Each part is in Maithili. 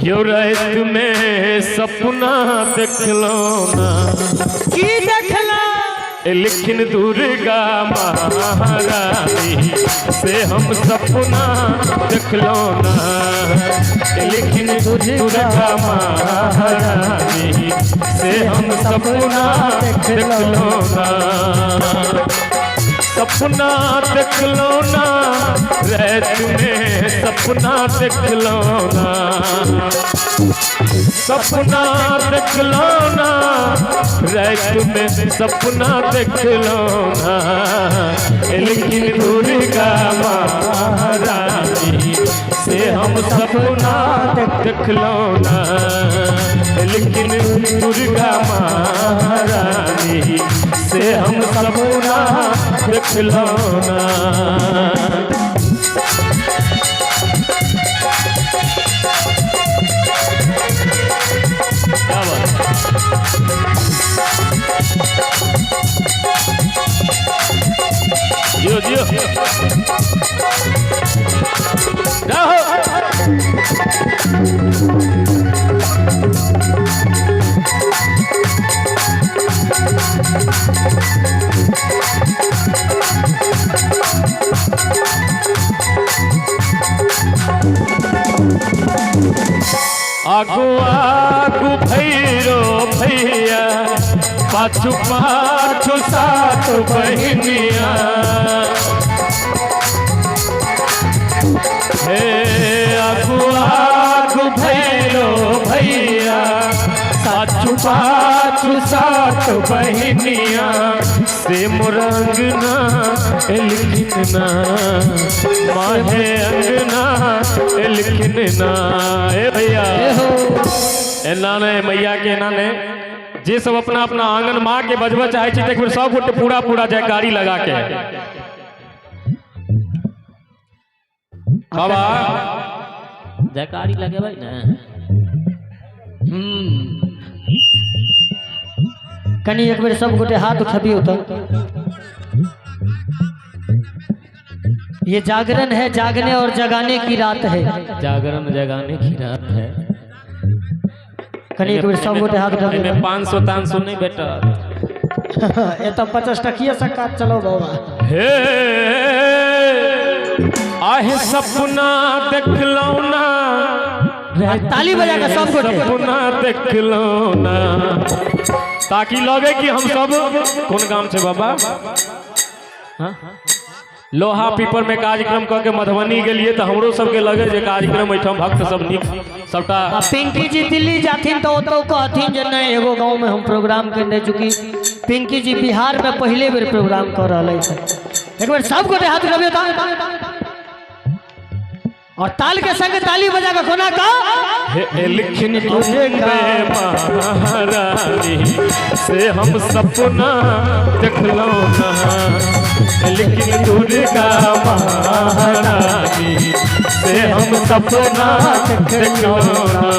यो रात में सपना देखलो ना। की देखला? लेकिन दुर्गा महारानी से हम सपना देखलो ना। लेकिन दुर्गा महारानी से हम सपना देखलो ना। सपना देखलो ना रात में, सपना देखलो ना। सपना देखलो ना रात में, सपना देखलो ना। लेकिन दुर्गा महारानी से हम सपना देखलो ना। लेकिन दुर्गा महारानी से हम सपना देखलो ना। क्या बात? जियो जियो रहो। आगू आगू भैरो भैया, पाछू पाछू सात बहनिया। हे आगू आगू भैरो भैया, पाछू पाछू सात बहनिया। से मोर अंगना एलखिन ना, माहे अंगना एलखिन ना। ए भैया एना ने मैया के एना ने जे सब अपना अपना आंगन माँ के बजबा चाहे छी, एक बेर सब गोटे पूरा पूरा जयकारी लगा के बाबा जयकारी लगेबै ने। कनी एक बेर सब गोटे हाथ उठबियो तो। ये जागरण है, जागने और जगाने की रात है। जागरण जगाने की रात है। कनी एक बेर सब गोटे हाथ उठबियो। एमे 500 तानसो नहीं बेटा, ये तो 50 टकिया से काज चलो बाबा। हे आहे सपना देखलो ना, ताली बजा के सब गोटे सपना देखलो ना। ताकि लगे कि हम सब कोन गाम से बाबा। हाँ? लोहा पीपर में कार्यक्रम कऽ के मधुबनी गेलिए तो हमरो सबके लगे जे कार्यक्रम एहिठाम भक्त सब नीक सबटा। पिंकी जी दिल्ली जाथिन तो ओतौ कहथिन जे नहीं एगो गांव में हम प्रोग्राम करने, चूँकि पिंकी जी बिहार में पहले बेर प्रोग्राम कर रहा है। एक बार सब गोटे हाथ उठबियो और ताल के संग ताली बजा के कोना का एलखिन दुर्गा महारानी से हम सपना देखलो ना। लेकिन दुर्गा महारानी से हम सपना देखलो ना।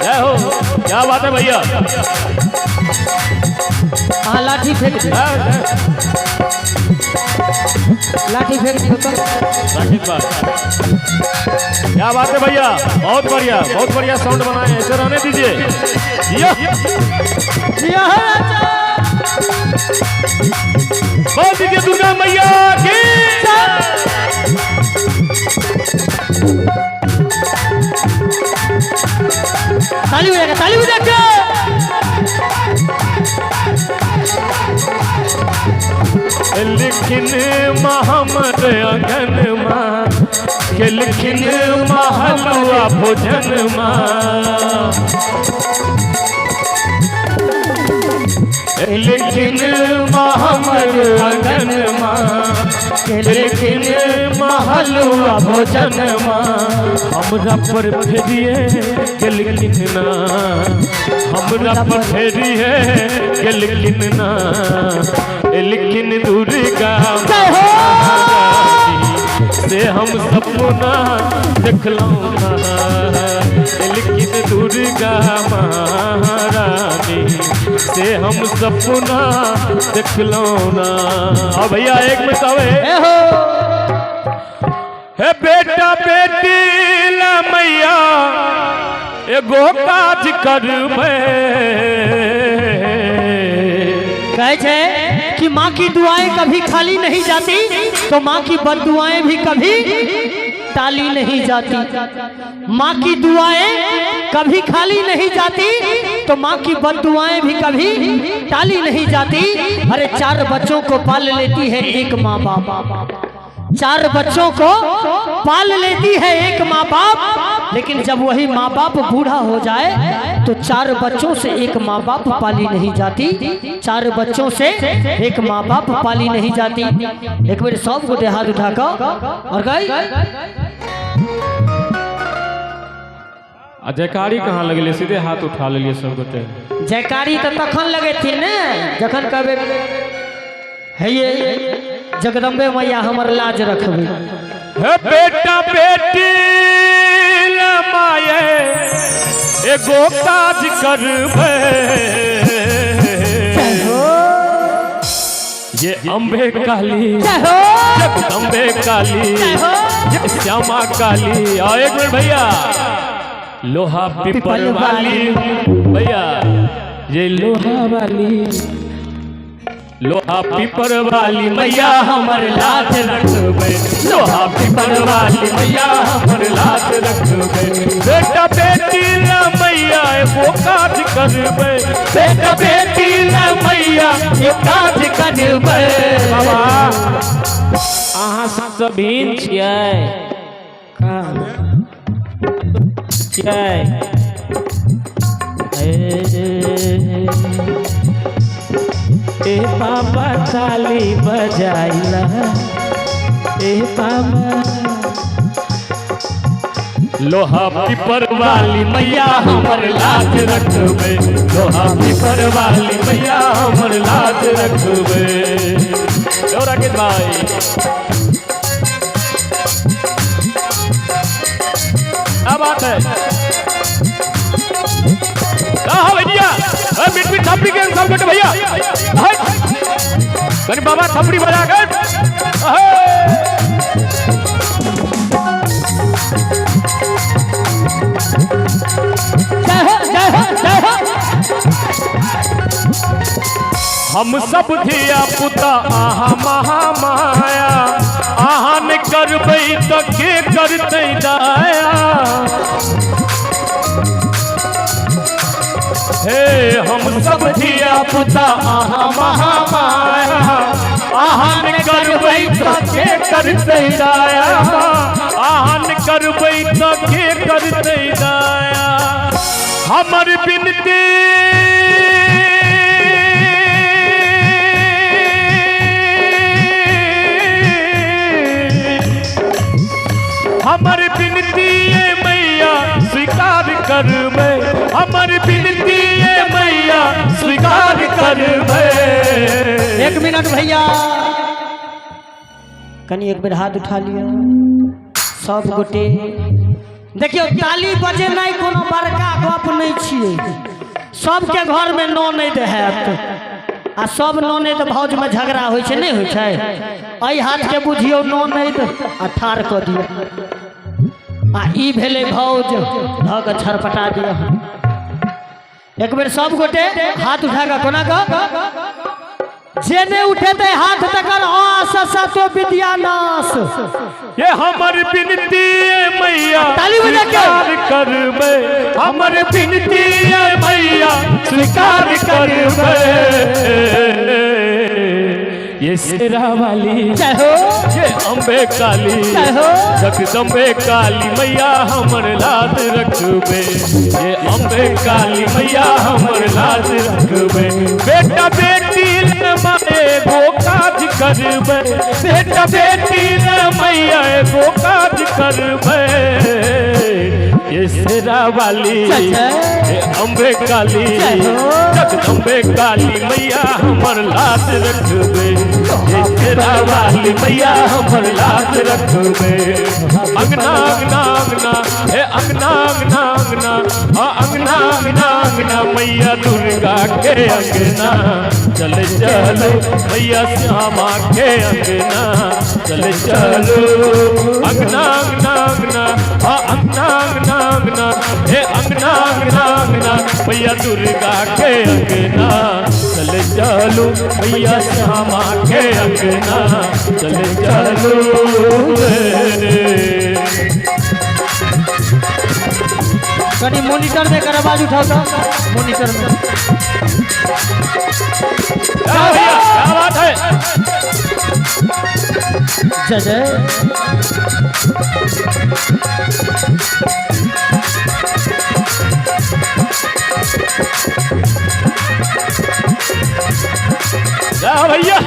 जय हो, क्या बात है भैया। हाँ लाठी फेंक, लाठी फेंक दियो तो। क्या बात है भैया, बहुत बढ़िया साउंड बनाए, ऐसे रहने दीजिए। बोल दीजिए दुर्गा मैया की। ताली बजा के, ताली बजा के। लेकिन महमद अंगन माँ, लेकिन महलुआ भोजन माँ। लेकिन महमद अंगन माँ, लेकिन महलुआ भोजन माँ। हमरा पर फेरिए गेलखिन ना, हमरा पर फेरिए गेलखिन ना। लेकिन दुर्गा से हम सपना देखलो ना। लेकिन दुर्गा महारानी से हम सपना देखलो ना। अब भैया एक मिनट आवे। हे बेटा बेटी ला मैया एगो काज करबै। कहै छै कि माँ की दुआएं कभी खाली नहीं जाती तो माँ की बददुआएं भी कभी टाली नहीं जाती। माँ की दुआएं कभी खाली नहीं जाती तो माँ की बददुआएं भी कभी टाली नहीं जाती। अरे चार बच्चों को पाल लेती है एक माँ बाप, चार बच्चों को पाल लेती है एक माँ बाप, लेकिन जब वही माँ बाप बूढ़ा हो जाए तो चार बच्चों से एक माँ बाप पाली नहीं जाती, चार बच्चों से एक माँ बाप पाली नहीं जाती। एक बार सब गोटे हाथ उठा कर और गई। आ जयकारी कहाँ लगले, सीधे हाथ उठा लेलिए सब गोटे। जयकारी तो तखन लगेथिन ने जखन कहबे हे ये जगदम्बे मैया हमर लाज रखबे। हे बेटा बेटी ले माये एगो काज करबै। ये अम्बे काली जगदम्बे काली ये श्यामा काली। आओ एक मिनट भैया, लोहा पीपल वाली भैया, ये लोहा वाली, लोहा पीपर वाली मैया हमर लाज रखबै। लोहा पीपर वाली मैया हमर लाज रखबै। बेटा बेटी ला मैया एगो काज करबै। बेटा बेटी ला मैया एगो काज करबै। बाबा अहाँ सब भिन्न छियै छियै। ए बाबा ताली बजाइला, ए बाबा। लोहा पीपर वाली मैया हमर लाज रखबै। लोहा पीपर वाली मैया हमर लाज रखबै। लो राकेश भाई, क्या बात है। हाँ भैया, बीच बीच थपड़ी के सब गोटे भैया, कनी बाबा थपड़ी बजा कर। जय हो जय हो जय हो। हम सब धिया पुता आहा महामाया, आहा ने करबै त के करतै दाया। हे हम सब धिया पुता आहा महामाया, आहा ने करबै त के करतै दाया। आहा ने करबै त के करतै दाया। हमर विनती हमर विनती ये मैया स्वीकार करबै। हमर विनती ये मैया स्वीकार करबै। एक मिनट भैया, कनी एक बेर हाथ उठा लियो सब गोटे। देखियो ताली बजेनाइ कोनो बड़का गप नहीं छियै। सबके घर में ननैद हैत आ सब ननैद भौज में झगड़ा होइ छै, नहीं होइ छै? एहि हाथ के बुझियौ ननैद आ ठाढ़ कऽ दियौ, आ ई भेलै भौज, धऽ कऽ छरपटा दियौ। एक बेर सब गोटे हाथ उठा कऽ कोना कऽ, जे नहीं उठेतै हाथ तकर अ स तो विद्यानाश। ये हमर विनती ये मैया ताली बजा के। स्वीकार करबै। हमर विनती ये मैया स्वीकार करबै। ये शेरा वाली जय हो ये अम्बे काली जय हो जगदम्बे काली मैया हमर लाज रखबे। ये अम्बे काली मैया हमर लाज रखबे। बेटा बेटी ले माए गो काज करबै। बेटा बेटी ले मैया एगो काज करबै। ये शेरा वाली ये अम्बे काली जगदम्बे काली मैया हमर लाज रखबे। ये शेरा वाली मैया हमर लाज रखबे। अंगना अंगना अंगना हे अंगना अंगना अंगना हाँ अंगना अंगना अंगना मैया दुर्गा के अंगना चल चलो मैया श्यामा के अंगना चल चलो। अंगना अंगना अंगना हाँ अंगना अंगना अंगना हे अंगना अंगना मैया दुर्गा के अंगना चल चलू मैया श्यामा के अंगना चल चलू रे। कनी मोनिटर में कर आवाज उठाओ तो मोनिटर में। क्या भैया क्या बात है। जय जय। क्या भैया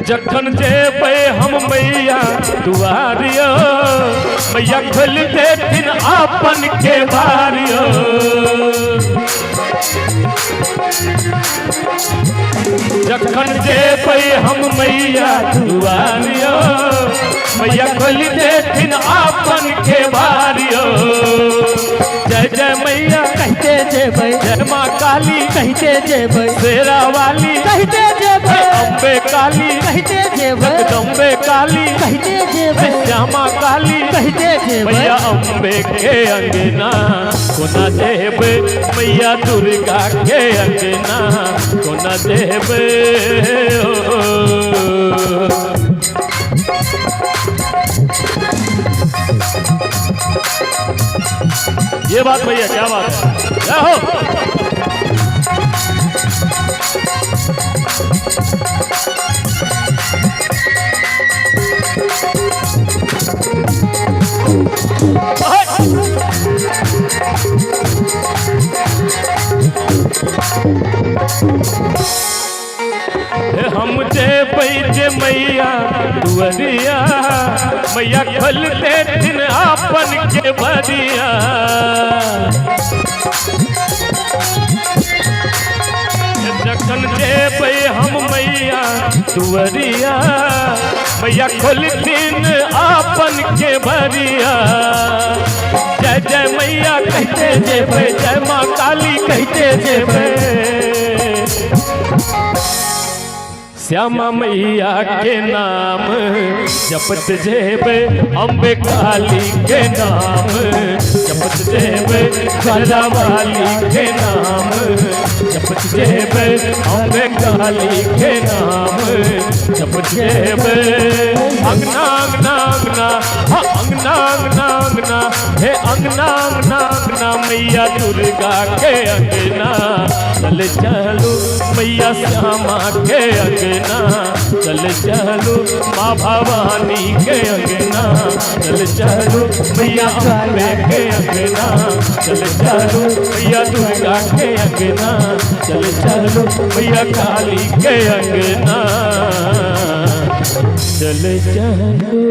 जखन जेबै हम मैया दुआरियो मैया खोल देथिन आपन के बारियो। जखन जेबै हम मैया दुआरियो मैया खोल देथिन आपन के बारियो। जय जय मैया कहते जेबै जय माँ काली कहते जेबै शेरा वाली कहते जेबै अम्बे काली कहते जेबै जगदम्बे काली कहते जेबै श्यामा काली कहते जेबै मैया अम्बे के अंगना कोना जेबै मैया दुर्गा के अंगना कोना जेबै ओ। ये बात भैया क्या बात है, क्या हो। हे हम जेबै जे मैया दुअरिया मैया खोल देथिन आपन के बरिया। जखन जेबै हम मैया दुअरिया मैया खोलथिन आपन के बरिया। जय जय मैया कहते जेबै जय माँ काली कहते जेबै श्यामा मैया के नाम जपत जेबै अम्बे काली के नाम जपत जेबै काला वाली के नाम जपत जेबै अम्बे काली के नाम जपत जेबै। अंगना अंगना अंगना हाँ अंगना अंगना अंगना हे अंगना अंगना अंगना मैया दुर्गा के अंगना चल चलू मैया श्यामा के अंगना चल चलू माँ भवानी के अंगना चल चलू मैया अम्बे के अंगना चल चलू मैया दुर्गा के अंगना चल चलू मैया काली के अंगना चल चलू।